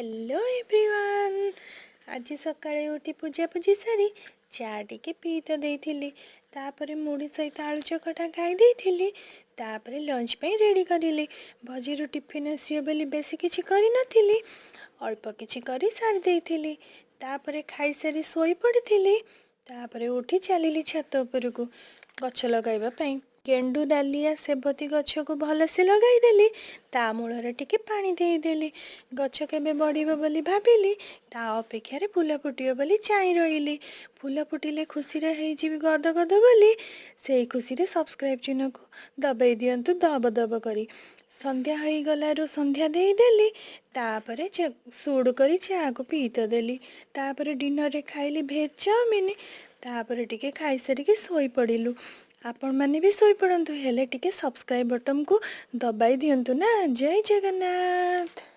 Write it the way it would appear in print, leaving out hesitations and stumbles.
Hello everyone. ଆଜି ସକାଳେ ଉଠି ପୂଜା ପୂଜି ସାରି ଚା ଟିକେ ପିଇ ତ ଦେଇଥିଲି। ତାପରେ ମୁଢ଼ି ସହିତ ଆଳୁ ଚକଟା ଖାଇ ଦେଇଥିଲି। ତାପରେ ଲଞ୍ଚ ପାଇଁ ରେଡ଼ି କରିଲି। ଭଜିରୁ ଟିଫିନ୍ ଆସିବ ବୋଲି ବେଶୀ କିଛି କରିନଥିଲି, ଅଳ୍ପ କିଛି କରି ସାରି ଦେଇଥିଲି। ତାପରେ ଖାଇସାରି ଶୋଇପଡ଼ିଥିଲି। ତାପରେ ଉଠି ଚାଲିଲି ଛାତ ଉପରକୁ ଗଛ ଲଗାଇବା ପାଇଁ। ଗେଣ୍ଡୁ, ଡାଲିଆ, ସେବତୀ ଗଛକୁ ଭଲସେ ଲଗାଇଦେଲି। ତା ମୂଳରେ ଟିକେ ପାଣି ଦେଇଦେଲି। ଗଛ କେବେ ବଢ଼ିବ ବୋଲି ଭାବିଲି, ତା ଅପେକ୍ଷାରେ ଫୁଲ ଫୁଟିବ ବୋଲି ଚାହିଁ ରହିଲି। ଫୁଲ ଫୁଟିଲେ ଖୁସିରେ ହେଇଯିବି ଗଦ ଗଦ ବୋଲି। ସେଇ ଖୁସିରେ ସବସ୍କ୍ରାଇବ୍ ଚିହ୍ନକୁ ଦବେଇ ଦିଅନ୍ତୁ ଦବ ଦବ କରି। ସନ୍ଧ୍ୟା ହେଇଗଲାରୁ ସନ୍ଧ୍ୟା ଦେଇଦେଲି। ତାପରେ ସୁଡ଼ୁ କରି ଚାକୁ ପିଇ ତ ଦେଲି। ତାପରେ ଡିନରରେ ଖାଇଲି ଭେଜ୍ ଚାଉମିନ। ତାପରେ ଟିକେ ଖାଇସାରିକି ଶୋଇପଡ଼ିଲୁ। ଆପଣମାନେ ବି ଶୋଇପଡ଼ନ୍ତୁ, ହେଲେ ଟିକେ ସବସ୍କ୍ରାଇବ୍ ବଟନ୍କୁ ଦବାଇ ଦିଅନ୍ତୁ ନା। ଜୟ ଜଗନ୍ନାଥ।